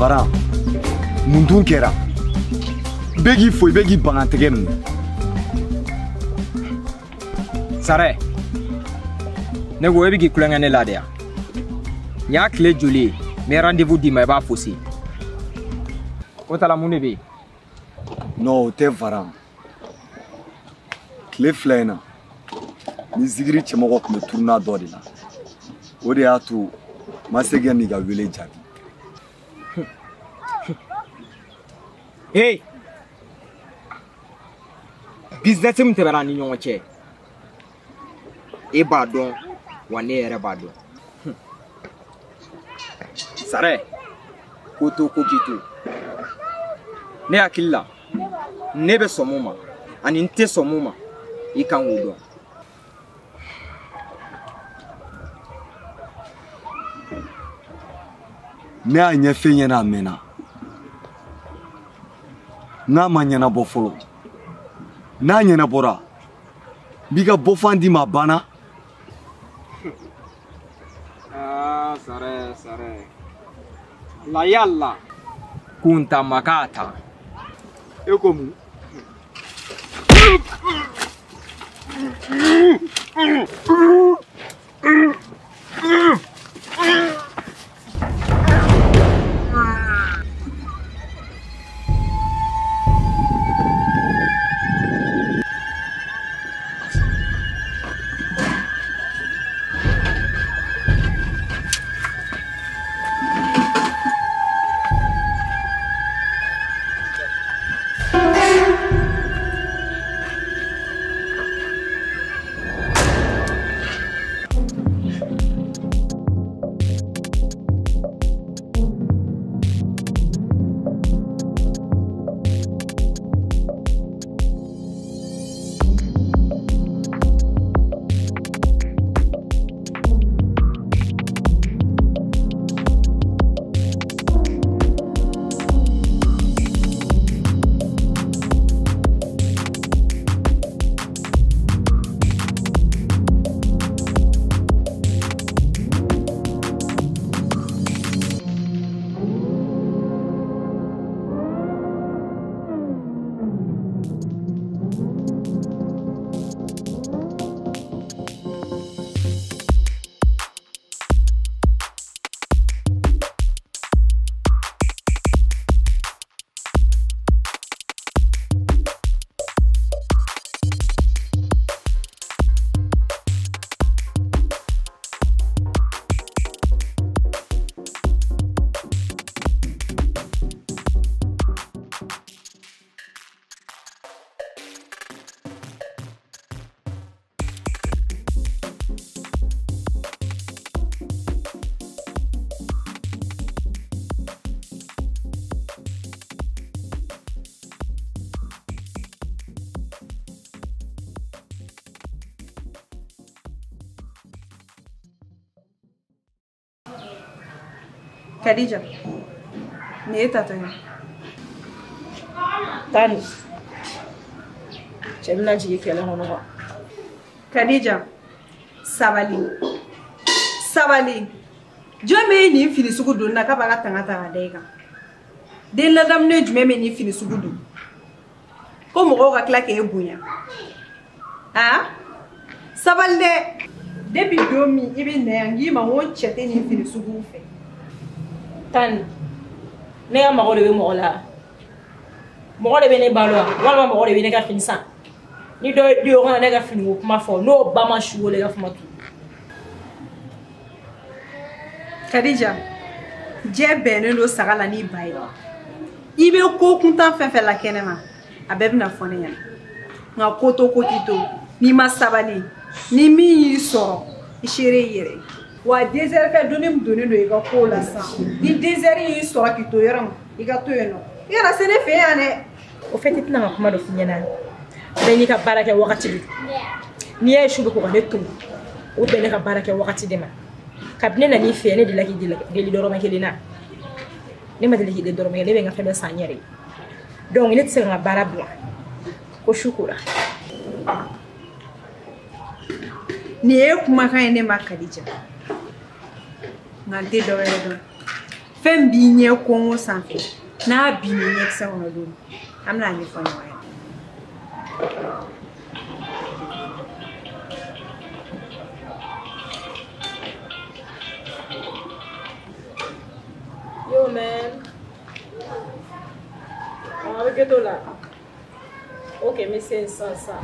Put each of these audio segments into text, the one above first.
Varan, mun dun kɛra? Bɛɛ k'i fo, i bɛ k'i ban tɛgɛ minɛ. Sarɛ, ne ko e bɛ k'i kulonkɛ ne la de yan. Nin y'a tile joli ye, n bɛ rendez-vous d'i ma i b'a fosi. O ta la mun de bɛ yen? Non, o tɛ Varan. Tile fila in na, ni zigiri cɛmɔgɔ tun bɛ turuna dɔ de la. O de y'a to n ma se ka n'i ka wele jaabi. Hey! Business min tɛmɛna an ni ɲɔgɔn cɛ, e b'a dɔn wa ne yɛrɛ b'a dɔn. Sarɛ, ko to ko k'i to. Ne hakili la, ne bɛ sɔn mun ma ani n tɛ sɔn mun ma, i kan k'o dɔn. Ne y'a ɲɛf'e ɲɛna a mɛnna. N'a ma ɲɛnabɔ fɔlɔ, n'a ɲɛnabɔra, n b'i ka bɔfan d'i ma a banna. Aa Sarɛ, Sarɛ. La yala, kuntama k'a ta. E ko mun? Khadija, nin ye tatɔ ye. Tani, cɛ bɛna jigin kɛlɛ kɔnɔ wa? Khadija, sabali, sabali. Jɔn bɛ nin fini sugu don na k'a b'a ka tanga ta k'a da i kan? Den ladamunen jumɛn bɛ nin fini sugu don? Ko mɔgɔw ka tila k'e bonya. Ah, sabali dɛ. Depuis don min i bɛ na yan n k'i ma n ko n cɛ tɛ nin fini sugu fɛ. Tani, ne ka mago de bɛ mɔgɔ la. Mɔgɔ de bɛ ne balo wa? Walima mɔgɔ de bɛ ne ka fini san? Ni dɔ ye o kana ne ka finiko kuma fɔ, n'o ba ma su o la i ka kuma tu. Khadija, jɛ bɛnnen don saga la n'i ba ye. I bɛ ko kuntan fɛn fɛn la kɛnɛ ma, a bɛɛ bɛna fɔ ne ɲɛna. Nka ko to ko k'i to, n'i ma sabali, ni min y'i sɔrɔ, i seere y'i yɛrɛ ye. Wa désert fɛn donni min donnen don i ka ko la sisan, ni désert y'i sɔrɔ k'i to yɔrɔ min, i ka to yen nɔ. I kana se ne fɛ yan dɛ. O fait, i tɛna ka kuma dɔ f'i ɲɛna. Bɛɛ n'i ka baara kɛ wagati de don. N'i y'a ye su bɛ ko ka ne to, o bɛn ne ka baara kɛ wagati de ma. Kabini ne nan'i fɛ yen, ne delila k'i deli dɔrɔmɛ kelen na. Ne ma deli k'i deli dɔrɔmɛ kelen, ne bɛ n ka fɛn bɛɛ san n yɛrɛ ye. Donc ne tɛ se ka n ka baara bila ko su kora. Nin ye kumakan ye ne ma Khadija. Nka n tɛ dɔ wɛrɛ dɔn. Fɛn b'i ɲɛ kongo sanfɛ n'a binna ɲɛkisɛ kɔnɔ don an bɛna ɲɛfɔ ɲɔgɔn ye. Yo man, a bɛ ghetto la. Ok, n bɛ se yen sisan sisan.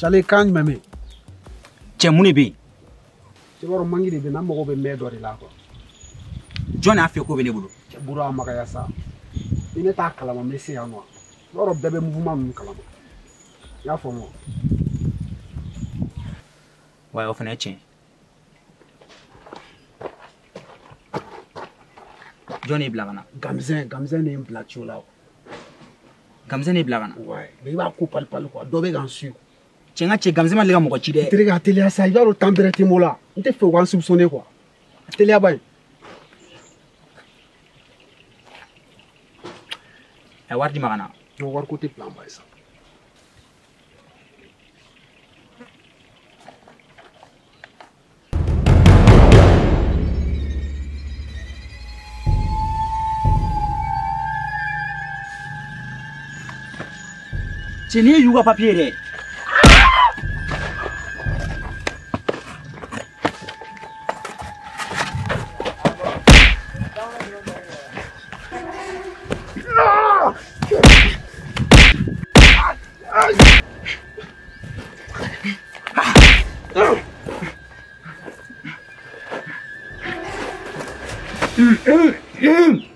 Chale kan jumɛn bɛ yen? Cɛ mun de bɛ yen? Cɛ b'a dɔn mangi de bɛ yen, n'an mago bɛ mɛn dɔ de la quoi. Jɔn y'a fɛ ko bɛ ne bolo? Cɛ buru a magaya sa. Ni ne t'a kalama n bɛ se yan nɔ. I b'a dɔn bɛɛ bɛ mouvement ninnu kalama. I y'a faamu wa? Wa o fana ye tiɲɛ. Jɔn y'i bila ka na? Gamzɛn de ye n bila ci o la. Gamzɛn de y'i bila ka na? Ouais, mais i b'a ko pali pali quoi. Dɔ bɛ ka n suit. Cɛ n ka cɛ Gamzɛn ma deli ka mɔgɔ ci dɛ. Terikɛ a teliya sa, i b'a dɔn temps bɛrɛ tɛ n bolo la. N tɛ fɛ u ka n soupçonner quoi. A teliya ba in. A ye wari di ma ka na? Non, wariko tɛ plan ba ye sa. Cɛ nin ye y'u ka papier ye dɛ.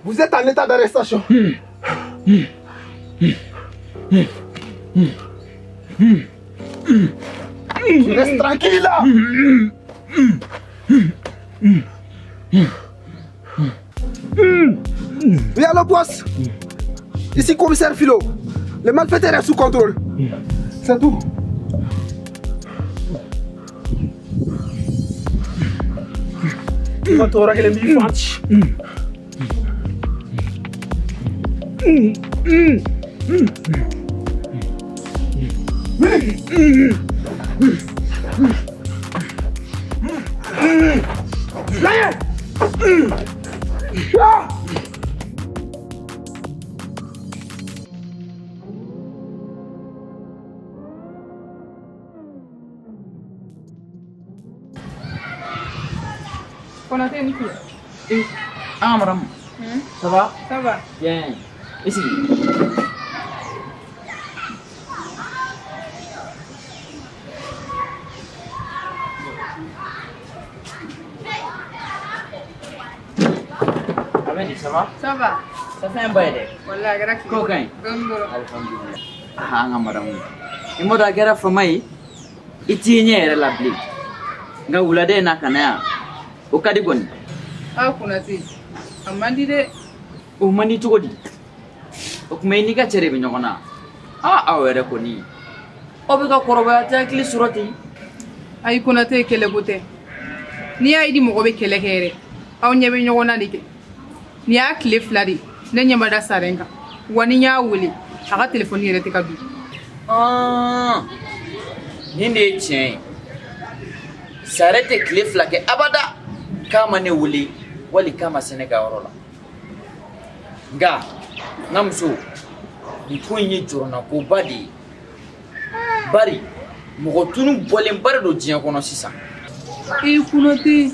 Vous êtes en état d'arrestation. Tu restes tranquille là. Oui, allô boss. Ici commissaire Philo. Le malfaiteur est sous contrôle. C'est tout. Konaté ni fille. Ah madame. Ça va? Ça va. Bien. Ici. Ahmed, ça va? Ça va. Ça fait un bail dɛ. Wallahi a kɛra tile. Ko ka ɲi. Dɔɔni dɔrɔn. Alhamdulillah. Ah an ka madame. I m'a dɔn a kɛra fama ye. I t'i ɲɛ yɛrɛ la bilen. Nka wulada in na ka na yan. O ka di kɔni. Ah Konate, a man di dɛ. O man di cogo di? O tuma i n'i ka cɛ de bɛ ɲɔgɔn na. Ah aw yɛrɛ kɔni. Aw bɛ ka kɔrɔbaya tɛ hakili sɔrɔ ten. Ayi Konate, kɛlɛko tɛ. N'i y'a ye ni mɔgɔ bɛ kɛlɛ kɛ yɛrɛ, aw ɲɛ bɛ ɲɔgɔn na de kɛ. Nin y'a tile 2 de, ne ɲɛ ma da saren kan. Wa ni n y'a wele, a ka telefɔni yɛrɛ tɛ ka don. Nin de ye tiɲɛ ye. Sare tɛ tile 2 kɛ abada k'a ma ne wele wali k'a ma se ne ka yɔrɔ la. Nka n ka muso, nin ko in ye jɔrɔnakoba de ye. Bari mɔgɔ tunu bɔlenba de don diɲɛ kɔnɔ sisan. E Konate,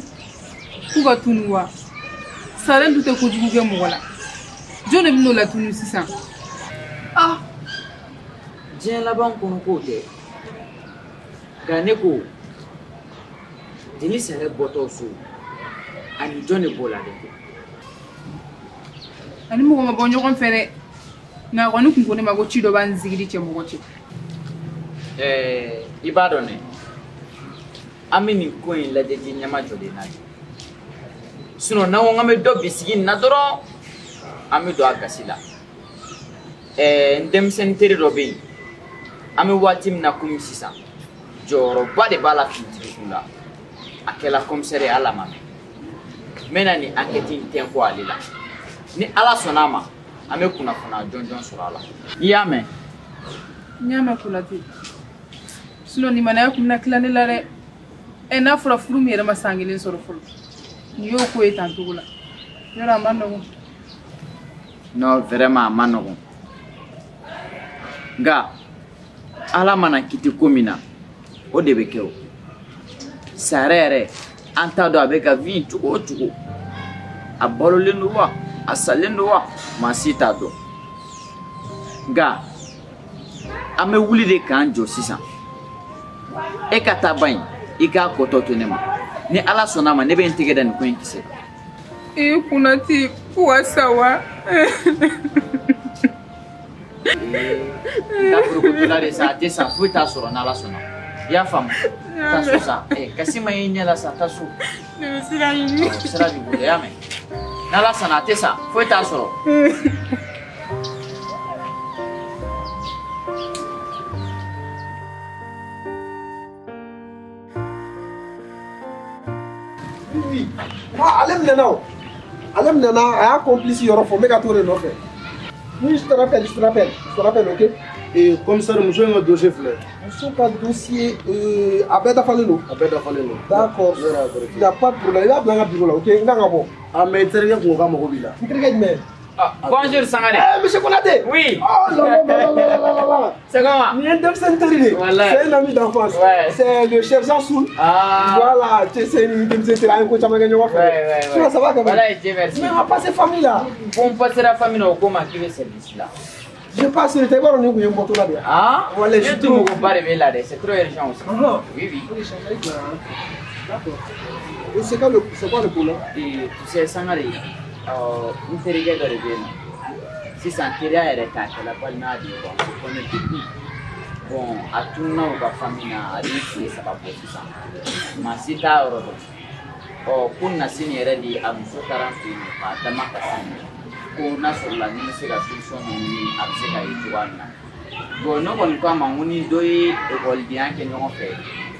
k'u ka tunu wa? Saren dun tɛ kojugu kɛ mɔgɔ la. Jɔn de bɛn'o latunu sisan? Ah! Diɲɛ laban kɔnɔ kow tɛ. Nka ne ko jeli Sare bɔtɔ so ani jɔn de b'o la dɛ? Ani mɔgɔ ma bɔ ɲɔgɔn fɛ dɛ. Nka a kɔni kun ko ne ma ko ci dɔ b'a ni zigiri cɛ mɔgɔ cɛ. Ɛɛ i b'a dɔn dɛ, an bɛ nin ko in lajɛ ji ɲɛma jɔlen na de. Sinon n'an ko k'an bɛ dɔ bisigi nin na dɔrɔn an bɛ don a gasi la. Ɛɛ n denmisɛnnin teri dɔ bɛ yen, an bɛ waati min na komi sisan, jɔyɔrɔba de b'a la finitigi kun la. A kɛla commissaire ye hali a ma mɛn. N bɛna nin enquête in tɛnku ale la. Ni Ala sɔnna a ma, an bɛ kunnafoniya jɔnjɔn sɔrɔ a la. I y'a mɛn? N y'a mɛn Konate. Sinon limanaya kun bɛna tila ne la dɛ. Ɛ n'a fɔra furu min yɛrɛ ma san kelen sɔrɔ fɔlɔ. Nin y'o ko ye tan cogo la. Yɔrɔ a ma nɔgɔn. Non, vraiment a ma nɔgɔn. Nka Ala mana kiti ko min na, o de bɛ kɛ o. Sare yɛrɛ, an t'a dɔn a bɛ ka vie cogo o cogo. A balolen don wa, a salen don wa, maa si t'a dɔn. Nka an bɛ wuli de k'an jɔ sisan. E ka taa ba in, i k'a kɔtɔ to ne ma. Ni Ala sɔnna a ma, ne bɛ n tɛgɛ da nin ko in kisɛ kan. E Konate, ko ka sa wa? N t'a forokotola de sa, a tɛ sa, foyi t'a sɔrɔ n'Ala sɔnna. I y'a faamu? Taa so sa. Kasi ma y'i ɲɛ la sa, taa so. Ne bɛ sira ɲini. Sira b'i bolo, i y'a mɛn? N'Ala sɔnna a tɛ sa, foyi t'a sɔrɔ. Oui, ale minɛna o. Ale minɛna, a y'a complice yɔrɔ fɔ, n bɛ ka t'o de nɔfɛ. Oui, je te rappelle, je te rappelle, je te rappelle, ok? Et commissaire, muso in ka dossier filɛ. Muso ka dossier, a bɛɛ dafalen don. A bɛɛ dafalen don. D'accord. Ne yɛrɛ y'a vérifié. Il n'y a pas de problème. I b'a bila n ka bureau la, ok? N kan ka bɔ. Ah, mais i terikɛ kun ko k'a mago b'i la. N terikɛ jumɛn? Ah, bonjour Sangare. Eh, monsieur Konaté. Oui. Oh là là là là là là là. C'est comment? Nin ye n denmisɛnnin teri de ye. Wallahi. C'est un ami d'enfance. Ouais. C'est le sergent Soul. Ah. Voilà, tu sais, ni denmisɛnnin teri, an ye ko caman kɛ ɲɔgɔn fɛ. Ouais. Sinon, ça va quand même. Voilà, Dieu merci. Mais on va passer famille là. Bon, on passera famille na o ko ma k'i bɛ service la. Je passe le temps, i b'a dɔn nin kun ye n bɔtɔla de ye. Ah? Wallahi, Ne je dun mago ba de b'e la dɛ, c'est trop urgent aussi. Ah. Oui, oui. D'accord. Et c'est quoi le problème? Et tu sais, Sangare, n terikɛ dɔ de bɛ yen nɔ. Sisan teriya yɛrɛ t'a kɛla balimaya de ye quoi, on se connaît depuis. Bon, a tununa u ka famille na, a bɛ tile 3 bɔ sisan. Maa si t'a yɔrɔ dɔn. Ɔ ko Nasini yɛrɛ de a muso taara n fɛ yen nɔ k'a dama kasi ko n'a sɔrɔla ni bɛ se ka solution dɔ ɲini a bɛ se ka ye cogoya min na. Bon, ne kɔni ko a ma n ko ni dɔ ye ekɔlidenya kɛ ɲɔgɔn fɛ,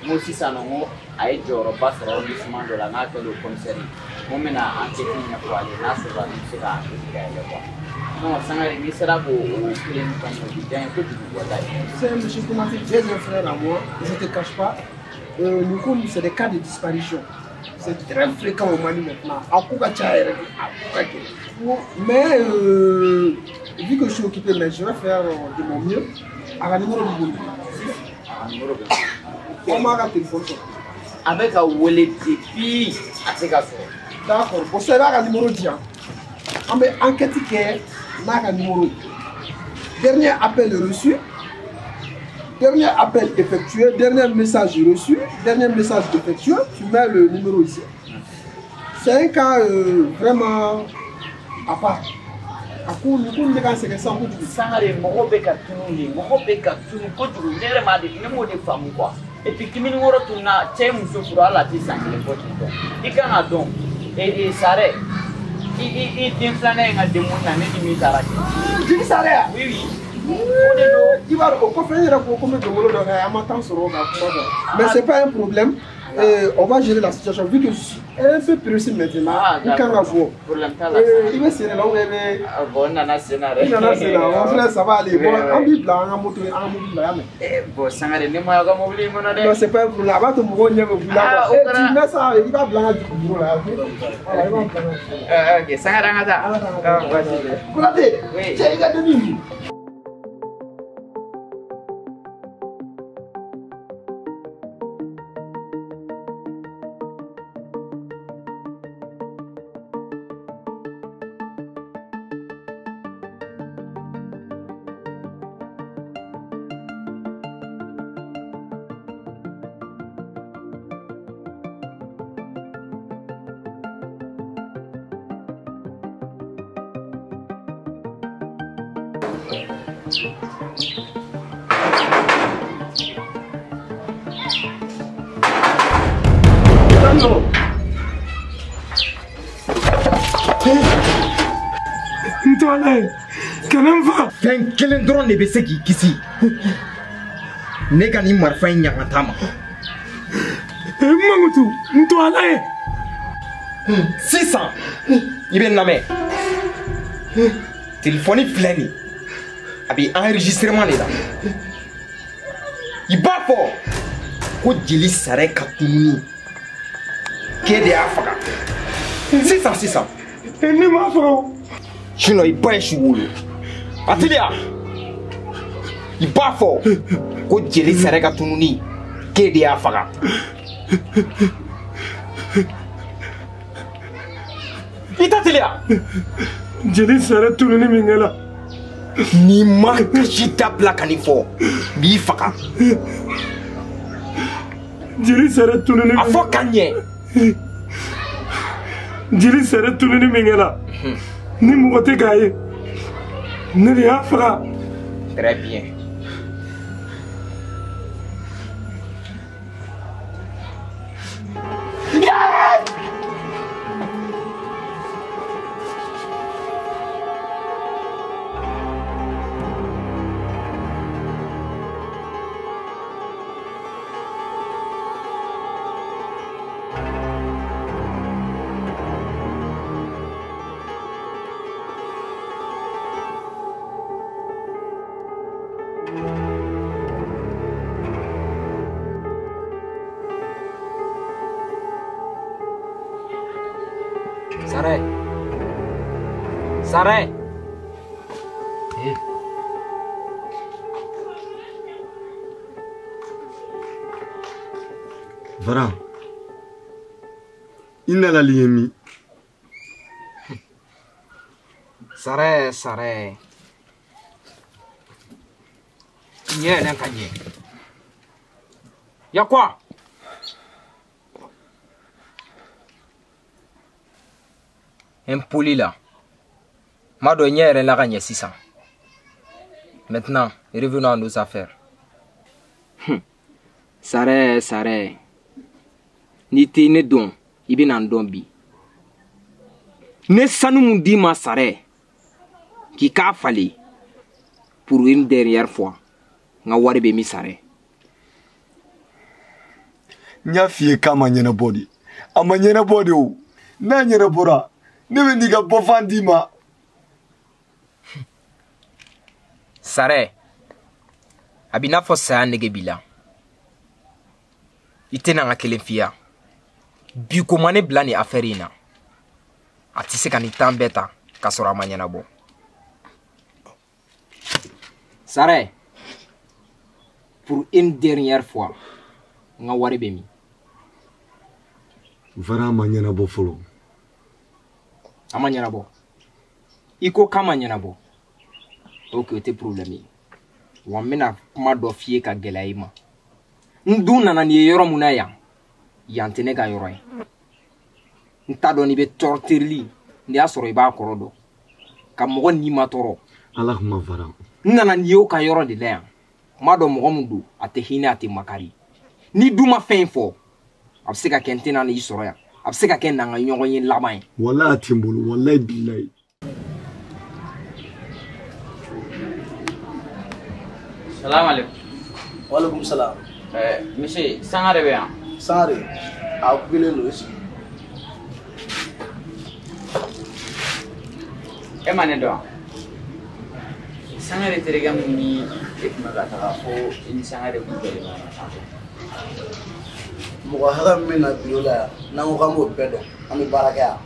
n ko sisan nɔ n ko a ye jɔyɔrɔba sɔrɔ arrondissement dɔ la n'a kɛlen o commissaire ye. N ko n bɛna enquête ɲɛfɔ ale ye n'a sɔrɔla ni bɛ se ka enquête dayɛlɛ quoi. Non, Sangare, n'i sera k'o o kelen ni fɛn o bɛ diya n ye kojugu walayi. C'est monsieur Konaté, j'ai un frère à moi, je te cache pas. Nin ko ninnu, c'est des cas de disparition. C'est très fréquent au Mali maintenant. A ko ka ca yɛrɛ de, a ko ka gɛlɛn. Mais vu que je suis occupé, mais je vais faire de mon mieux. A ka numéro b'i bolo. A ka numéro bɛ n bolo. Ko m'a ka téléphone sɔrɔ. A bɛ ka wele depuis a tɛ ka sɔrɔ. D'accord. Bon, ça, i b'a ka numéro di yan. An bɛ enquête kɛ n'a ka numéro ye. Dernier appel reçu. Dernier appel effectué, dernier message reçu, dernier message effectué, tu mets le numéro ici. C'est un cas vraiment à part. A ko nin ko nin bɛ ka n sɛgɛn sisan kojugu. Sangare, mɔgɔ bɛ ka tunu de, mɔgɔ bɛ ka tunu kojugu, ne yɛrɛ m'a de, ne m'o de faamu quoi. Et puis kimini wɔɔrɔ tununa, cɛ ye muso furu hali a tɛ san kelen bɔ ten tɔ. I kan ka dɔn, ee Sare, i den filanan in ka denkundi na ne ni min taara kɛ. Jeli Sare ya? Oui, oui. O de don. I b'a dɔn o kɔfɛ n yɛrɛ ko ko n bɛ dɔnkolo dɔ kɛ an ma temps sɔrɔ ka kuma quoi. Mais c'est pas un problème. On va gérer la situation vu que je suis un peu pressé maintenant. Ah, I kan ka bɔ. Problème t'a la. I bɛ sen de la ou bien i bɛ. Ah, bon, n nana sen na dɛ. I nana sen na, mon frère, ça va aller. Oui, Bon, oui. an b'i bila an ka moto an ka mobili la, y'a mɛn. Eh, bon, Sangare, ne ma y'aw ka mobili in kɔnɔ dɛ. Non, c'est pas un problème. A b'a to mɔgɔw ɲɛ bɛ b'i la Ah, quoi. o Eh, kɛra. tu mets ça, i b'a bila an ka bureau la, ok? Voilà, i b'a bila an ka bureau la. Ah, ok, Sangare, an ka taa. Ala k'an ka Ah, baasi tɛ. Konate, Oui. cɛ i ka dennin dun. N to ala ye, kana n faga. Fɛn kelen dɔrɔn de bɛ se k'i kisi. Ne ka nin marifa in ɲangata ma. N mankutu, n to ala ye. Sisan, i bɛ n lamɛn. Telefɔni filɛ nin ye, a bɛ enregistrement de la. I b'a fɔ ko jeli Sarɛ ka tununi k'e de y'a faga. Sisan sisan. Ne m'a faga o. Sinon i ba ye su wolo. A teliya. I b'a fɔ ko jeli Sarɛ ka tununi k'e de y'a faga. I ta teliya. Jeli Sarɛ tununi min kɛla. N'i ma kasi dabila ka nin fɔ, n b'i faga. Jeli Sarɛ tununi. A fɔ ka ɲɛ. Jeli Sarɛ tununi min kɛla. Ni mɔgɔ tɛ k'a ye, ne de y'a faga. Très bien. Sarɛ. Sarɛ. Eh. Varan. I nana ye min? Sarɛ, Sarɛ. Ɲɛ yɛrɛ ka ɲɛ. Y'a quoi? Impoli là. Ma dɔ ɲɛ yɛrɛ la ka ɲɛ sisan. Maintenant, revenons à nos affaires. Sarɛ, Sarɛ. N'i tɛ ne dɔn, i bɛna n dɔn bi. Ne sanu mun d'i ma Sarɛ, k'i k'a falen pour une dernière fois. N ka wari bɛ min Sarɛ? N y'a f'i ye k'a ma ɲɛnabɔ de. A ma ɲɛnabɔ de o. N'a ɲɛnabɔra, ne bɛ n'i ka bɔfan d'i ma. Sarɛ, a b'i n'a fɔ saya nege b'i la. I tɛna n ka kelen f'i ye. Bi ko ma ne bila nin affaire in na. A tɛ se ka nin temps bɛɛ ta k'a sɔrɔ a ma ɲɛnabɔ. Sarɛ, pour une dernière fois, n ka wari bɛ min? Varan ma ɲɛnabɔ fɔlɔ. A ma ɲɛnabɔ. I ko k'a ma ɲɛnabɔ. Ok, o tɛ problème ye. Wa n bɛna kuma dɔ f'i ye ka gɛlɛya i ma. N dun nana n'i ye yɔrɔ mun na yan, yan tɛ ne ka yɔrɔ ye. N t'a dɔn n'i bɛ tɔrɔterili, n'i y'a sɔrɔ i b'a kɔrɔ dɔn. Ka mɔgɔ ni ma tɔɔrɔ. Ala kuma Varan. N nana n'i ye o ka yɔrɔ de la yan. N m'a dɔn mɔgɔ min don, a tɛ hinɛ, a tɛ makari. N'i dun ma fɛn in fɔ, a bɛ se ka kɛ n tɛna n'i sɔrɔ yan. A bɛ se ka kɛ n'an ka ɲɔgɔn ye laban ye. Walahi a tɛ n bolo, walahi bilahi. Salam alaikum. Walaikum salam. Monsieur, Sangare bɛ yan. Sangare, a kelen don i sigi. E ma ne dɔn wa? Sangare terikɛ mun ni e tun bɛ ka taga fo i ni Sangare kun jɔlen bɛ ɲɔgɔn sanfɛ. Mɔgɔ hakɛ min bɛ na biro la yan, n'an ko k'an b'o bɛɛ dɔn, an bɛ baara kɛ yan.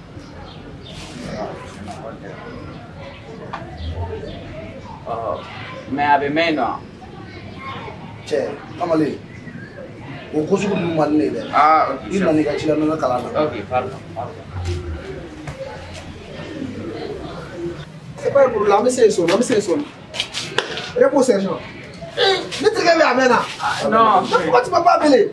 Mais a bɛ mɛn yen nɔ wa? Cɛ, kamalen, o ko sugu ninnu man di ne ye dɛ. Ah, ok. I nana i ka ci la nɔnɔ kalan na. Ok, pardon, pardon. C'est pas un problème, an bɛ se yen sɔn, an bɛ se yen sɔn. Réponds, sergent. Ne terikɛ bɛ a mɛn na. Non. Mais pourquoi tu m'as pas appelé?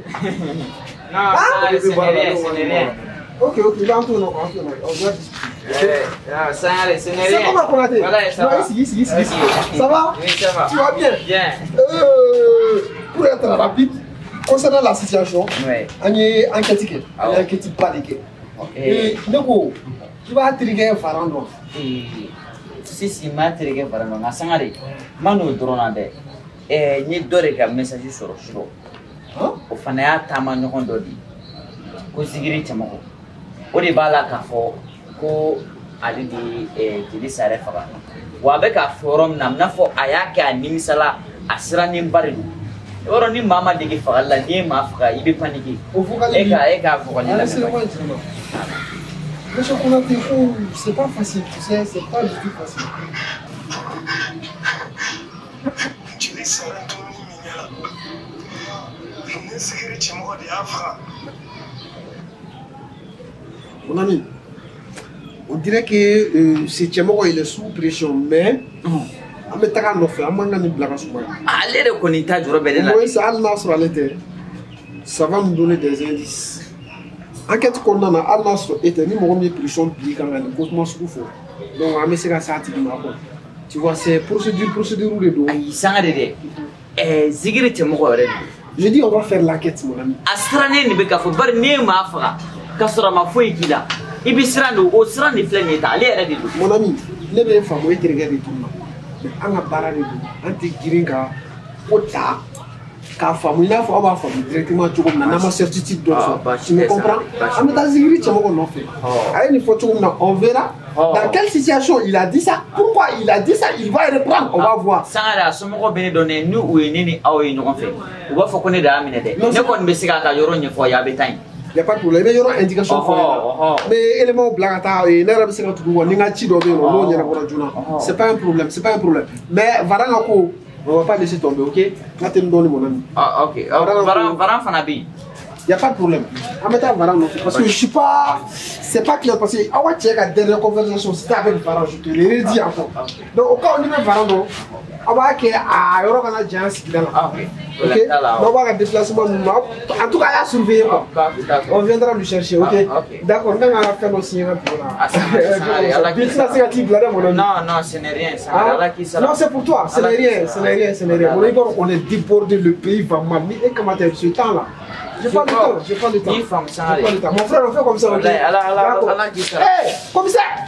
Non, ah, ce n'est rien, ce n'est rien. Ok, ok, il va en tourner, on doit discuter. Ça, c'est rien. C'est comment Konaté? Voilà, ça va. Ici, ici, ici. Okay. Ça va? Oui, ça va. Tu vas bien? Bien. Pour être rapide, concernant la situation, ouais. On est enquête, on est enquête paniquée. Et donc, tu vas trigger Farando. Si, si, ma trigger Farando, na sangare. Manu dronande. Eh, ni dore ka message sur sur. O fana y'a taama ɲɔgɔn dɔ di ko zigiri cɛmɔgɔ o de b'a la k'a fɔ ko ale de ye jeli Sarɛ faga wa a bɛ k'a fɔ yɔrɔ min na a bɛna fɔ a y'a kɛ a nimisala a sirannenba de don i b'a dɔn ni maa ma dege fagali la n'i ye maa faga i bɛ paniquer e k'a fagali lamɛn. Monsieur Konaté, c'est pas facile, tu sais, c'est pas du tout facile. Jeli Sarɛ tununi min kɛra ne zigiri cɛmɔgɔ de y'a faga. Mon ami, on dirait que ce Tchemoko il est sous pression, mais on met ta nɔfɛ, an man ka nin bila ka suma. Ale de kɔni ta jɔrɔ bɛ ne la. Oui, ça hali n'a sɔrɔ ale tɛ, ça va nous donner des indices. Enquête kɔnɔna na hali n'a sɔrɔ e tɛ, ni mɔgɔ min ye pression bil'i kan ka nin ko kuma sugu fɔ, donc an bɛ se ka s'a tigi ma quoi. Tu vois, c'est procédure de don. Ayi Sangare dɛ, zigiri cɛmɔgɔ yɛrɛ de don. Je dis on va faire l'enquête mon ami. A sirannen de bɛ k'a fɔ bari n'i ye maa faga k'a sɔrɔ a ma foyi k'i la i bɛ siran de o siran de filɛ nin ye tan ale yɛrɛ de don. Mon ami, ne bɛ faamu e terikɛ de tun na mais an ka baara de don an tɛ girin ka ko ta k'a faamu i n'a fɔ aw b'a faamu directement cogo min na n'an ma certitude dɔ sɔrɔ. Tu me comprends? An bɛ taa zigiri cɛmɔgɔ nɔfɛ a ye nin fɔ cogo min na on verra dans quelle situation il a dit ça, pourquoi il a dit ça, il va reprendre, on va voir. Sangare a somɔgɔw bɛ ne dɔn dɛ ni u ye ne ni aw ye ɲɔgɔn fɛ u b'a fɔ ko ne de y'a minɛ dɛ ne kɔni bɛ se k'a ka yɔrɔ ɲɛfɔ a ye a bɛ taa yen. Y a pas de problème, i bɛ yɔrɔ indication fɔ ne ɲɛna n bɛ élément bila ka taa ne yɛrɛ bɛ se ka tugu kɔ ni n ka ci dɔ bɛ yen nɔ n'o ɲɛnabɔra joona c'est pas un problème, c'est pas un problème mais Varan ka ko on va pas laisser tomber, ok? N ka teli dɔɔni mon ami. Ah ok, Varan fana bɛ yen. Y a pas de problème. An bɛ taa Varan nɔfɛ parce que je suis pas, c'est pas clair parce que aw ka cɛ ka dernière conversation c'était avec Varan, je te le redis encore. Donc au cas où ni bɛ Varan dɔn aw b'a kɛ a yɔrɔ kana janya sigida la. Ok, n'aw b'a ka déplacement ninnu na en tout cas a y'a surveiller quoi. On viendra lui chercher, ok? D'accord, n kan ka fɛn dɔ signer n ka bureau la. Bi tɛna se ka t'i bila dɛ mon ami. Non non, ce n'est rien, Sangare, Ala k'i sara. Non, c'est pour toi, ce n'est rien, ce n'est rien, ce n'est rien. Mon ami, on est débordé, le pays va mal. Ni e kama tɛ ce temps là. J'ai pas le temps, j'ai pas le temps. J'ai pas le temps. Mon frère, on fait comme ça, ok? Hey, commissaire!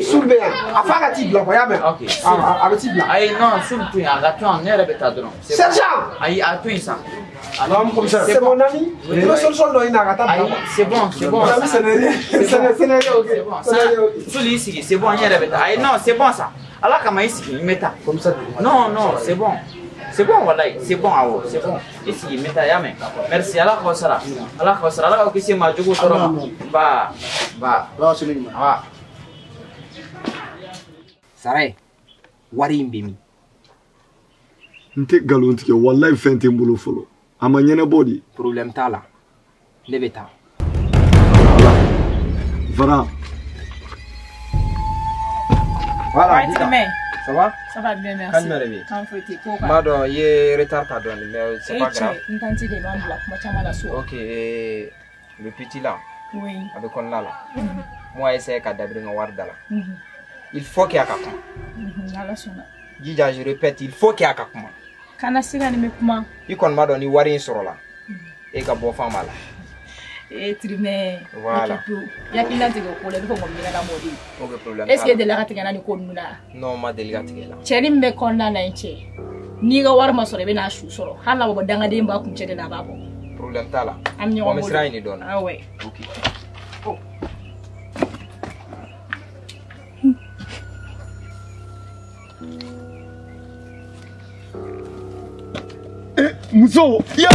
Soul bɛ yan, a fa ka t'i bila quoi, y'a mɛn? Ok. A bɛ t'i bila. Ayi non, Soul to yen, a ka to yan, ne yɛrɛ bɛ taa dɔrɔn. Sergent! Ayi, a to yen sa. Non, commissaire. C'est mon ami. I bɛ solution dɔ ɲini a ka taa bila. Ayi, c'est bon, c'est bon. Mon ami, ce n'est rien. Ce n'est rien, ok. C'est bon. Soul y'i sigi, c'est bon, n yɛrɛ bɛ taa. Ayi non, c'est bon sa. Ala kama i sigi, n bɛ taa. Commissaire. Non, non, c'est bon. C'est bon, wallahi, c'est bon, awɔ, c'est bon. I sigi, n bɛ taa, y'a mɛn? Merci, Ala k'aw sara. Ala k'aw sara, Ala k'aw kisi maa jugu tɔɔrɔ ma. Ba, ba. Ba. Sarɛ, wari in bɛ min? N tɛ nkalon tigɛ, walayi fɛn tɛ n bolo fɔlɔ. A ma ɲɛnabɔ de. Problème t'a la, ne bɛ taa. Varan. Voilà, ça va? Ça va bien, merci. Kan jumɛn de bɛ yen? Kan foyi tɛ yen, ko N b'a dɔn i ye retard ta dɔɔni, mais c'est pas grave. N tantie de b'an bila kuma caman la so. Ok, le petit là, Oui. a bɛ kɔnɔna la. Moi, essaye ka dabiri n ka wari da la. Il faut qu'il y a ka kuma. N'Ala sɔnna. Jija, je répète, il faut qu'il y a ka kuma. Kana siga ni bɛ kuma. I kɔni b'a dɔn ni wari in sɔrɔla, e ka bɔ fan b'a la. Eh, Trimɛ. Voilà. I hakilina tigɛ o ko la, i bɛ kɔn minɛ ka mɔ de. Ok, problème Est-ce t'a que la. delila ka tigɛ n na nin ko ninnu na? Non, n ma deli ka tigɛ i la. Cɛnin min bɛ kɔnɔna na yen cɛ, n'i ka wari ma sɔrɔ i bɛ n'a su sɔrɔ. Hali n'a ma bɔ dangaden ba kuncɛ de la a b'a bɔ. Problème t'a la. An bɛ ɲɔgɔn Bon, n bɛ bolo. sira ɲini dɔɔni. Ah ouais. Ok. Muso, ya!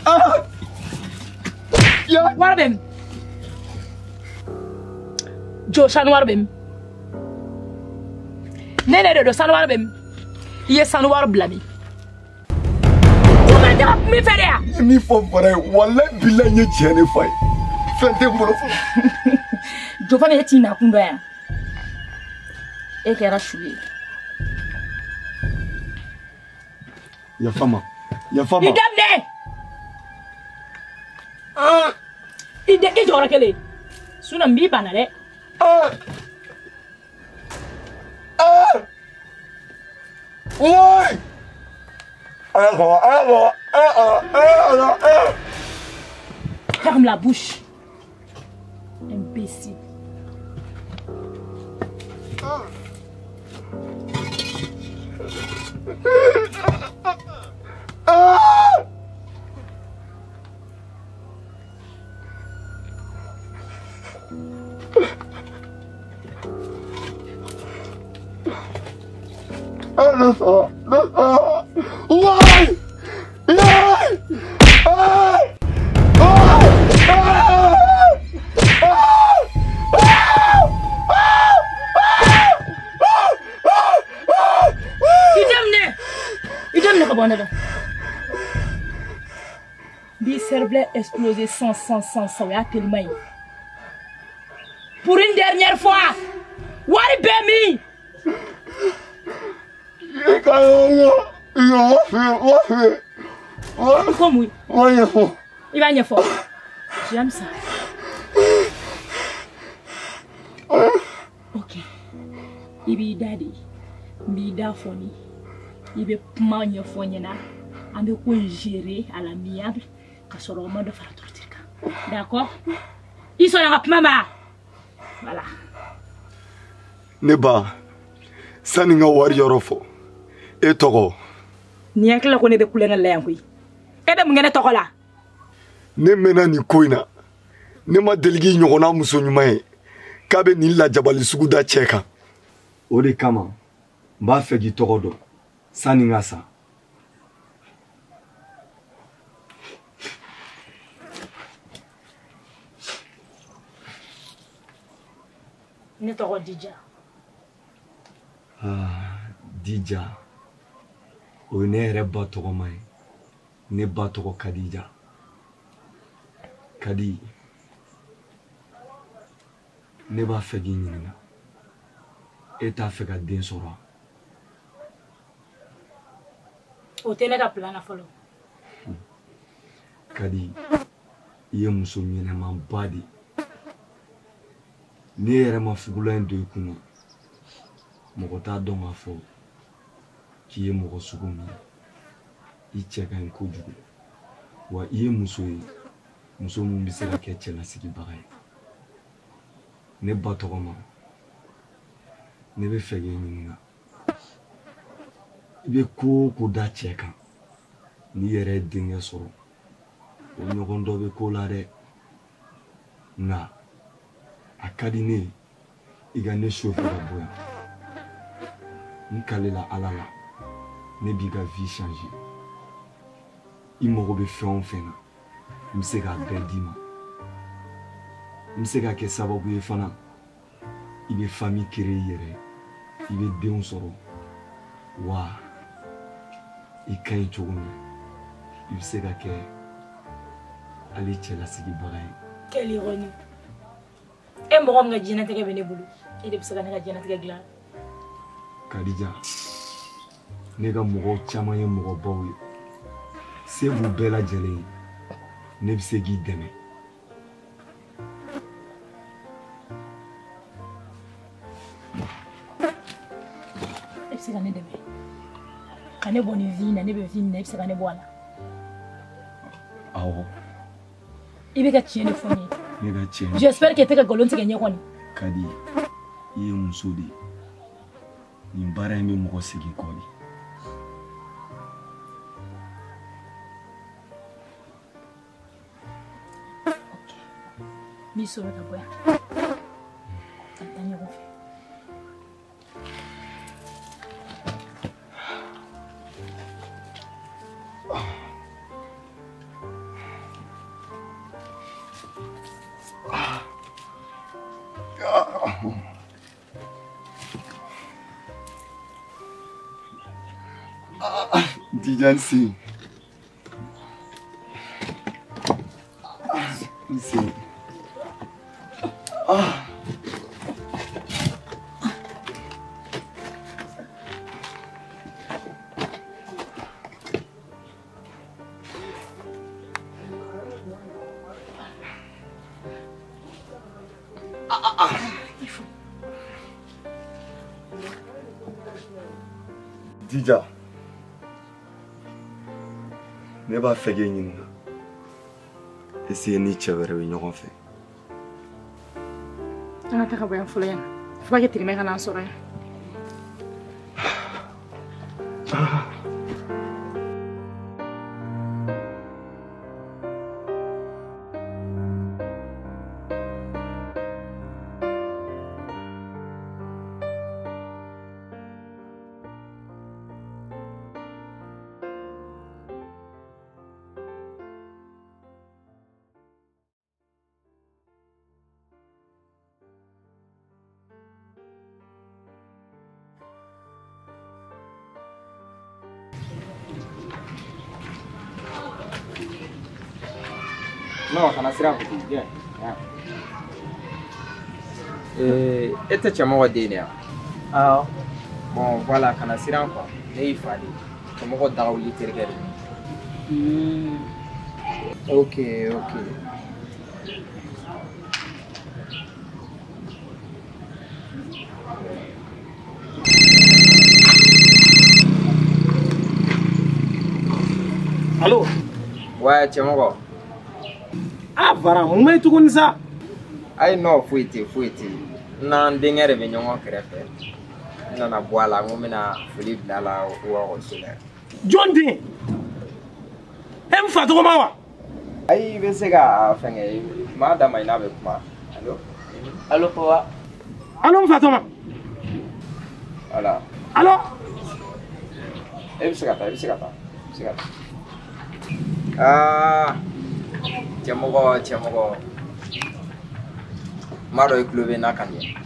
Ah! Ya! Wari bɛ min? Jo, sanu wari bɛ min? Ne de don, sanu wari bɛ min? I ye sanu wari bila min? Ko bɛ taga min fɛ de yan? N ye min fɔ Fara ye, walayi bilayi n ye tiɲɛ de f'a ye. Fɛn tɛ n bolo fɔlɔ. Jo fana e t'i nakun dɔn yan. E kɛra su ye. Yafa ma, yafa ma. I daminɛ! I den i jɔyɔrɔ kelen. Sinon n b'i banna dɛ. Ferme la bouche. Imbécile. Bi cercle explosé 100 100 100 100 o y'a teliman ye. Pour une dernière fois, wari bɛ min? Ko mun? I b'a ɲɛfɔ. J'aime ça. Ok. I b'i da de. N b'i da fɔ ne. I bɛ kuma ɲɛfɔ n ɲɛna. An bɛ ko in gérer à l'amiable ka sɔrɔ o ma dɔ fara torture kan. D'accord? I sɔnna n ka kuma ma? Voilà. Ne ba, sani n ka wari yɔrɔ fɔ, e tɔgɔ? Nin hakili la ko ne bɛ kulonkɛ la yan koyi. E bɛ mun kɛ ne tɔgɔ la? Ne mɛnna nin ko in na. Ne ma deli k'i ɲɔgɔnna muso ɲuman ye k'a bɛ nin lajabali sugu da cɛ kan. O de kama n b'a fɛ k'i tɔgɔ dɔn sani n ka sa. Ne tɔgɔ Dija. Ah, Dija. O ye ne yɛrɛ ba tɔgɔma ye. Ne ba tɔgɔ Kadija. Kadi, ne b'a fɛ k'i ɲininka. E t'a fɛ ka den sɔrɔ wa? O tɛ ne ka plan na fɔlɔ. Kadi, i ye muso ɲɛnɛmanba de ye. N'i yɛrɛ ma fugulan in don i kun na, mɔgɔ t'a dɔn k'a fɔ k'i ye mɔgɔ sugu min ye. I cɛ ka ɲi kojugu. Wa i ye muso ye, muso min bɛ se ka kɛ cɛlasigibaga ye. Ne ba tɔgɔ ma, ne bɛ fɛ k'i ɲininka. I bɛ ko o ko da cɛ kan, n'i yɛrɛ ye denkɛ sɔrɔ, o ɲɔgɔn dɔ bɛ ko la dɛ. Nka a ka di ne ye i ka ne sofɛ ka bɔ yan. N kalela Ala la, ne b'i ka vie changer. I mago bɛ fɛn o fɛn na, n bɛ se k'a bɛɛ d'i ma. N bɛ se ka kɛ sababu ye fana, i bɛ famille créer i yɛrɛ ye, i bɛ denw sɔrɔ. Wa i ka ɲi cogo min, i bɛ se ka kɛ hali cɛlasigibaga ye. Quelle ironie. E mɔgɔ min ka diɲɛnatigɛ bɛ ne bolo, e de bɛ se ka ne ka diɲɛnatigɛ dilan. Kadija, ne ka mɔgɔw caman ye mɔgɔbaw ye. Se b'u bɛɛ lajɛlen ye. Ne bɛ se k'i dɛmɛ. E bɛ se ka ne dɛmɛ. Ka ne bɔ nin vie in na, ne bɛ vie min na, e bɛ se ka ne bɔ a la. Awɔ. I bɛ ka tiɲɛ de fɔ n ye. Ne ka tiɲɛ. J'espère que e tɛ ka nkalon tigɛ n ɲɛ kɔni. Kadi, i ye muso de ye. Nin baara in bɛ mɔgɔ segin kɔ de. Ok. N b'i sɔrɔ ka bɔ yan. Ka taa ɲɔgɔn fɛ. Dija, n sen. N sen. Dija, ne b'a fɛ k'e ɲininka. Est-ce que ni cɛ wɛrɛ bɛ ɲɔgɔn fɛ? An ka taga bɔ yan fɔlɔ yan. Fo ka kɛ tirimɛ ka n'an sɔrɔ yan. Non, kana siran ko bien. E tɛ cɛmɔgɔ den de ya? Awɔ. Bon, voilà, kana siran quoi. Ne y'i fa de ye. Cɛmɔgɔ dagawuli terikɛ de. Ok, ok. Allo? Ouais, cɛmɔgɔ. Ah, Varan, mun bɛ tuguni sa? Ayi, non, foyi tɛ, foyi tɛ. N n'an denkɛ de bɛ ɲɔgɔn kɛrɛfɛ. N nana bɔ a la, n ko n bɛna foli bila a la o ekɔliso la. Jɔn den? E n fa tɔgɔ ma wa? Ayi, i bɛ se ka fɛnkɛ, maa d'a ma i n'a bɛ kuma. Allo? Allo, papa. Allo, n fa tɔgɔ ma? Voilà. Allo? E bɛ se ka taa, i bɛ se ka taa, i bɛ se ka taa. Ah. Cɛmɔgɔ, cɛmɔgɔ. N b'a dɔn i tulo bɛ n na ka ɲɛ.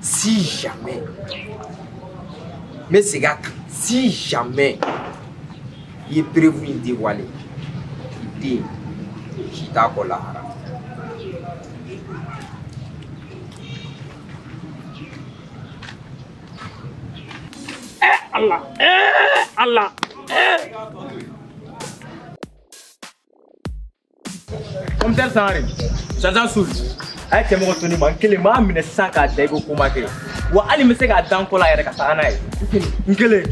Si jamais, n bɛ segin a kan, si jamais i ye preuve in dévoiler, i den si t'a kɔ lahara. Eh Allah, eh Allah, eh. Commissaire Sangare, sergent Soul, a ye cɛmɔgɔ to ne ma n kelen m'a minɛ sisan k'a da i ko ko ma kɛ wa hali n bɛ se k'a da n kɔ la yɛrɛ ka taga n'a ye n kelen.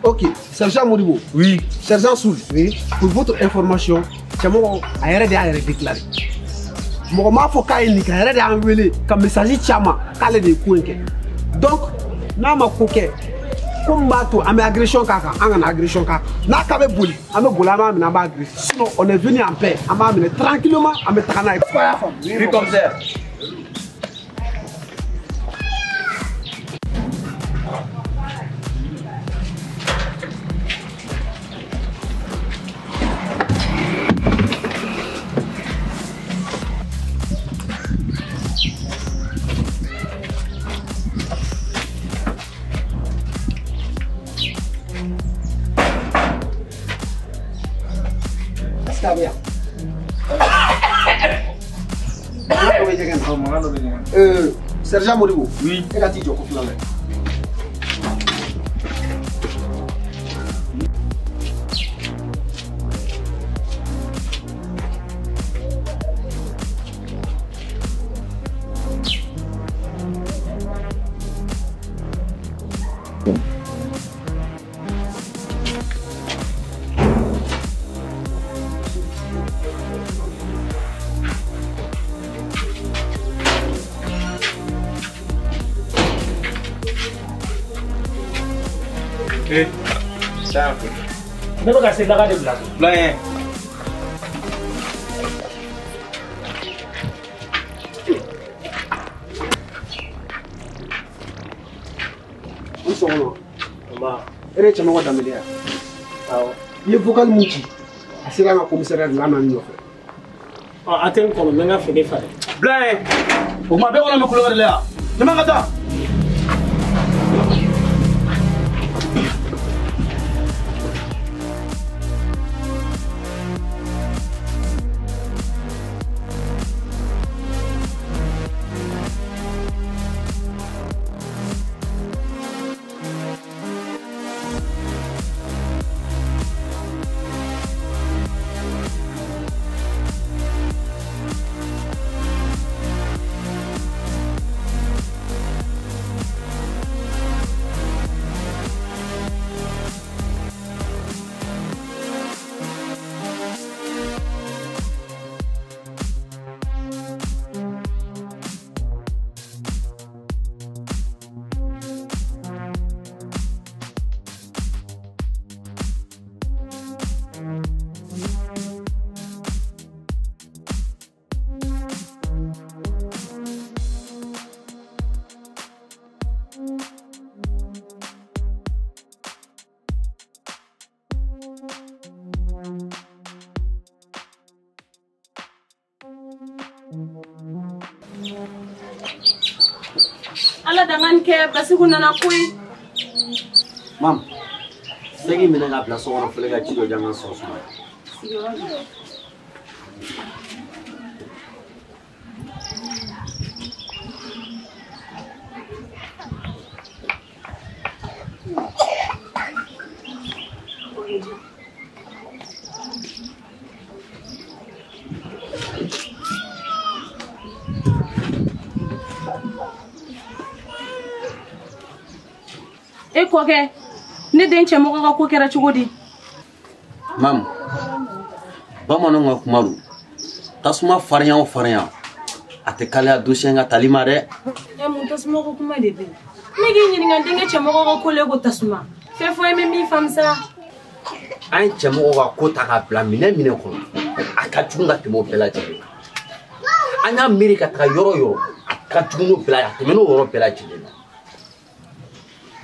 Ok, sergent Modibo. Oui. Sergent Soul. Oui. Pour votre information, cɛmɔgɔ a yɛrɛ de y'a yɛrɛ déclaré. Mɔgɔ m'a fɔ k'a ye nin kɛ, a yɛrɛ de y'an wele ka message ci a ma k'ale de ye ko in kɛ. Donc n'a ma ko kɛ, ko min b'a to an bɛ agression k'a kan, an kana agression k'a kan. N'a k'a bɛ boli, an bɛ boli, an b'a minɛ, an b'a agresser. Sinon on est venu en paix, an b'a minɛ tranquillement, an bɛ taga n'a ye. Oui, commissaire. Sergent Modibo. Oui. E ka t'i jɔ ko fila la. Ne bɛ ka se daga de bila. Bila yen. N sɔgɔma. Nba. E de ye cɛmɔgɔ Danbele ye wa? Awɔ. I ye vocal mun ci, a sera an ka commissariat de la, an nana n'i nɔfɛ. Ɔ, a tɛ n kɔnɔ, n bɛ n ka fini falen. Bila yen. O tuma bɛɛ kɔnɔ bɛ kulo wɛrɛ la yan. Ne man ka taa. Ala dangan kɛ Basiku nana koyi. Mam, segi minɛ ka bila so kɔnɔ fɔlɔ ka ji dɔ di an ka sɔrɔ suma. E kɔkɛ, ne den cɛmɔgɔ ka ko kɛra cogo di? Mam, bamananw ka kuma don. Tasuma farinya o farinya, a tɛ kalaya dossier ka tali ma dɛ. E mun tasuma ko kuma de bɛ yen? Ne k'i ɲininka n denkɛ cɛmɔgɔ ka ko la e ko tasuma. Fɛn fɔ e bɛ min faamu sa. An ye cɛmɔgɔ ka ko ta k'a bila minɛn kɔnɔ, a ka jugu ka tɛmɛ o bɛɛ lajɛlen kan. An y'a miiri ka taga yɔrɔ o yɔrɔ, a ka jugu n'o bɛɛ la, a tɛmɛn'o yɔrɔ bɛɛ lajɛlen na.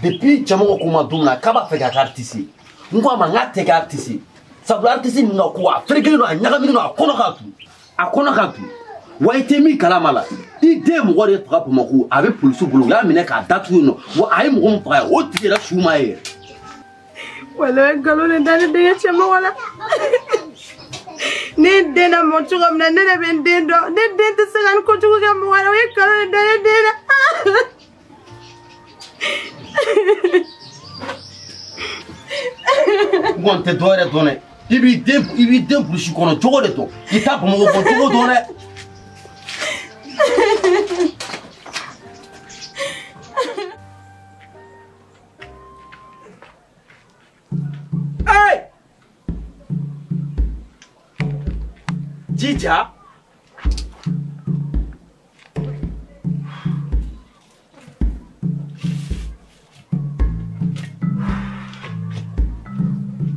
Depuis cɛmɔgɔ ko ma don min na k'a b'a fɛ ka kɛ artiste ye, n ko a ma n k'a tɛ kɛ artiste ye. Sabula artiste ninnu ka ko a ferekelen don, a ɲagaminen don, a kɔnɔ ka dun. A kɔnɔ ka dun. Wa i tɛ min kalama la, i den mɔgɔ de faga Bamakɔ, a bɛ polisiw bolo, u y'a minɛ k'a datugu yen nɔ. Wa a ye mɔgɔ min faga o tigi yɛrɛ su ma ye yɛrɛ. Walayi nkalon de da ne denkɛ cɛmɔgɔ la. Ne den na mɔ cogo min na, ne de bɛ n den dɔn. Ne den tɛ se ka nin kojugu kɛ mɔgɔ la, o ye nkalon de da ne den na. N kɔni tɛ dɔwɛrɛ dɔn dɛ. I b'i den burusi kɔnɔ cogo de dɔn. I t'a Bamakɔ kɔnɔ cogo dɔn dɛ. Hey! Jija!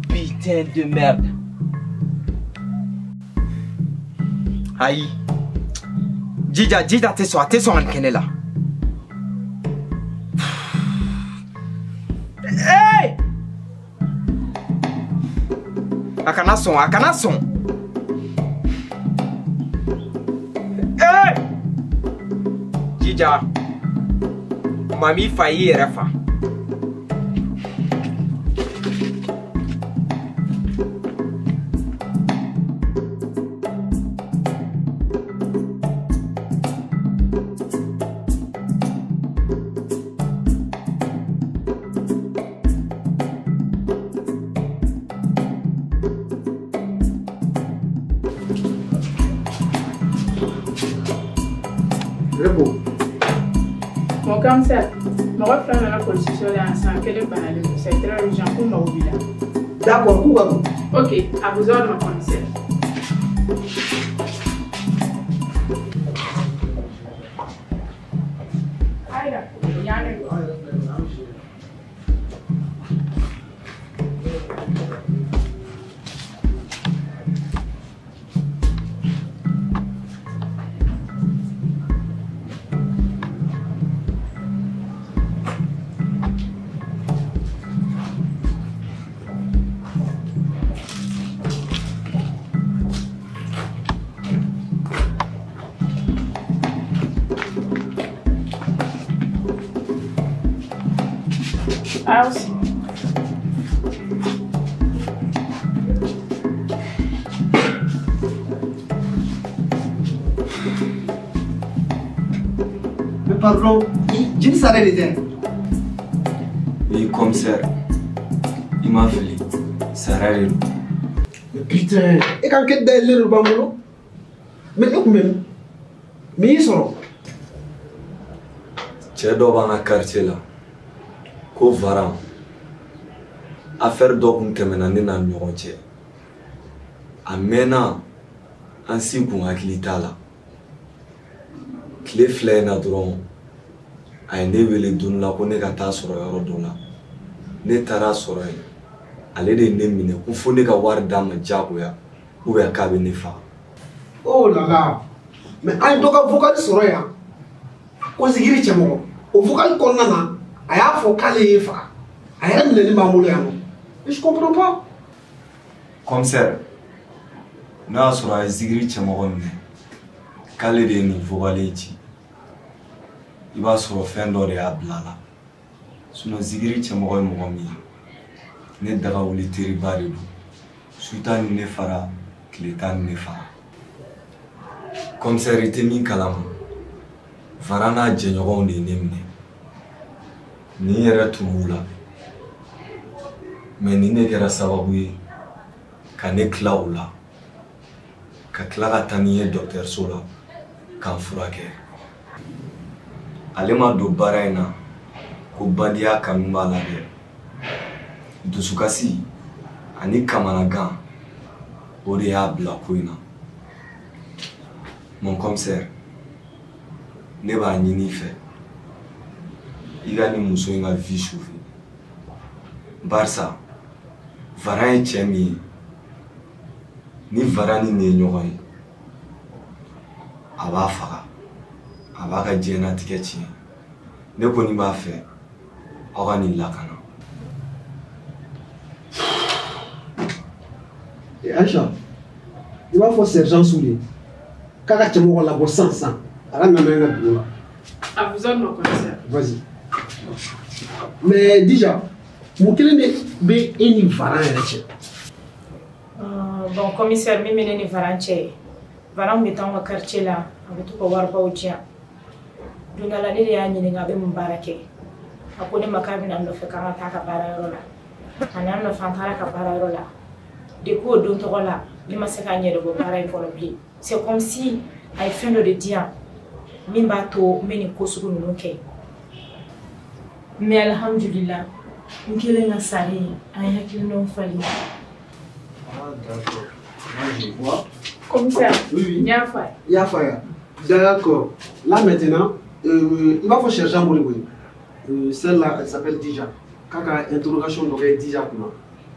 Putain de merde. Ayi. Jija, Jija tɛ sɔn, a tɛ sɔn ka nin kɛ ne la. Hey! A kana sɔn, a kana sɔn. Hey! Jija, maa m'i fa y'i yɛrɛ fa. Mon commissaire, mɔgɔ fila nana polisiso la yan sisan, kelen banalen don, c'est très urgent, k'u mago b'i la. D'accord, k'u ka don. Ok, à vos ordres, mon commissaire. Ayiwa, yan de don. House. Mais pardon, jeli sara de tɛ? Oui, commissaire. I m'a fili. Sara de don. Mais putain, e ka enquête dayɛlɛlen de b'an bolo. Mais e kun bɛ min? Mun y'i sɔrɔ? Cɛ dɔ b'an ka quartier la. Ko Varan, affaire dɔ kun tɛmɛna ne n'a ni ɲɔgɔn cɛ. A mɛnna, an si kun hakili t'a la. Tile fila in na dɔrɔn, a ye ne wele don dɔ la ko ne ka taa sɔrɔ yɔrɔ dɔ la. Ne taara sɔrɔ yen, ale de ye ne minɛ ko fo ne ka wari d'a ma diyagoya ou bien k'a bɛ ne faga. Oh là là, mais an ye dɔ ka vocal sɔrɔ yan ko Zigiri cɛmɔgɔ. O vocal kɔnɔna na, a y'a fɔ k'ale y'e faga. A yɛrɛ minɛli b'an bolo yan nɔ. Je comprends pas. Commissaire, n'a y'a sɔrɔ a ye Zigiri cɛmɔgɔ minɛ k'ale de ye nin vocal in ci. I b'a sɔrɔ fɛn dɔ de y'a bila a la. Sinon Zigiri cɛmɔgɔ ye mɔgɔ min ye, ne daga wuli teriba de don. Su ta ni ne fara, tile ta ni ne fara. Commissaire i tɛ min kalama, Varan n'a jɛɲɔgɔnw de ye ne minɛ. Nin yɛrɛ tun b'u la. Mais nin de kɛra sababu ye ka ne tila u la, ka tila ka taa ni n ye dɔgɔtɔrɔso la k'an furakɛ. Ale ma don baara in na ko bandiya kanu b'a la dɛ. Dusukasi ani kamanagan, o de y'a bila ko in na. Mon commissaire, ne b'a ɲini i fɛ i ka nin muso in ka vie sauver. Barisa Varan ye cɛ min ye, ni Varan ni nin ye ɲɔgɔn ye, a b'a faga, a b'a ka diɲɛnatigɛ tiɲɛ. Ne kɔni b'a fɛ aw ka nin lakana. Aïcha, i b'a fɔ sergent Soule k'a ka cɛmɔgɔ labɔ sisan sisan, a ka na n'a ye n ka bureau la. À vous ordres, mon commissaire. Vas-y. Mais déjà, mun kelen de bɛ e ni Varan yɛrɛ cɛ? Bon, commissaire, min bɛ ne ni Varan cɛ ye, Varan bɛ taa anw ka quartier la, a bɛ to ka waribaw di yan. Don dɔ la, ne de y'a ɲininka a bɛ mun baara kɛ. A ko ne ma k'a bɛna n nɔfɛ k'an ka taa a ka baarayɔrɔ la. A nana n nɔfɛ, an taara a ka baarayɔrɔ la. Depuis o don tɔgɔ la, ne ma se k'a n yɛrɛ bɔ baara in kɔnɔ bilen. C'est comme si a ye fɛn dɔ de di yan min b'a to n bɛ nin ko sugu ninnu kɛ. Mais alhamdulillah, n kɛlen ka sari ye, an ye hakilinaw falen. Ah, d'accord. Moi, je vois. Commissaire, oui, oui. N y'a fɔ a ye. I y'a fɔ a ye. D'accord. Là, maintenant, il va falloir chercher un mot. Celle-là, elle s'appelle Dija. K'a ka interrogation dɔ kɛ Dija kunna.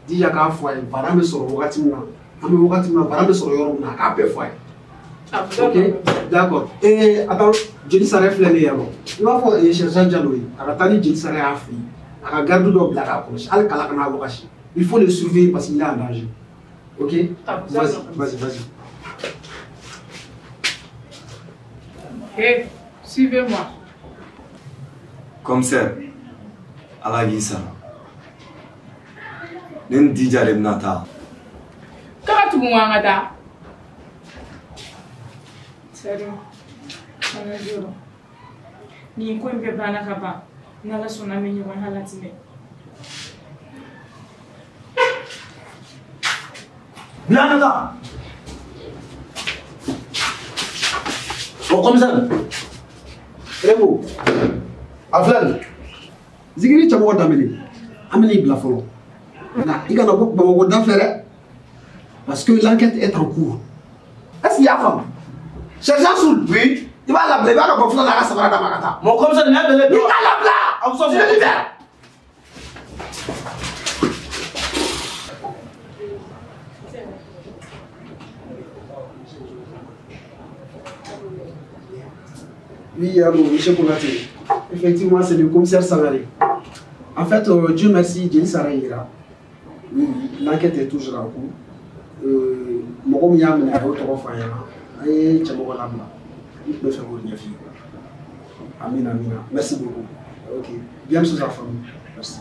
Dija k'a fɔ a ye Varan bɛ sɔrɔ wagati min na, an bɛ wagati min na, Varan bɛ sɔrɔ yɔrɔ min na, a k'a bɛɛ fɔ a ye. Ok, d'accord. Et attends, jeli sara filɛ nin ye yan nɔ. I b'a fɔ sergent Jalo ye, a ka taa ni jeli sara y'a fɛ yen, a ka garde dɔ bila k'a kɔlɔsi, hali kala kana wagasi. Il faut le surveiller parce qu'il est en danger. Ok? Vas-y, vas-y, vas-y. Hé, suivez-moi. Commissaire, Ala k'i sara. Ne ni Dija de bɛna taa. K'a ka tugu n kɔ an ka taa. Sari, an ka jɔrɔ. Nin ko in bɛɛ banna ka ban. N'Ala sɔnna an bɛ ɲɔgɔn halatinɛ. Bila an ka taa. Bon, commissaire. Remo, a filɛ nin. Zigiri cɛmɔgɔ Danbele, an bɛn'i bila fɔlɔ. Nka i kana bɔ Bamakɔ da fɛ dɛ. Parce que l'enquête est en cours. Est-ce qu'il y a faamu? Sergent Soul. Oui. I b'a labila, i b'a ka bɔ n'a ka samara d'a ma ka taa. Mon commissaire, nin y'a bɛnnen I k'a labila. A bɛ sɔn. Je le libère. Oui, allô, monsieur Konaté. Effectivement, c'est le commissaire Sangaré. En fait, Dieu merci, Djeli Sara ira. Oui, l'enquête est toujours en cours. Mɔgɔ min y'a minɛ a y'o tɔgɔ fɔ an ɲɛna. An ye cɛmɔgɔ labila. N tun bɛ fɛ k'o ɲɛf'i ye. Amina, amina. Merci beaucoup. Ok. Bien sous la famille. Merci.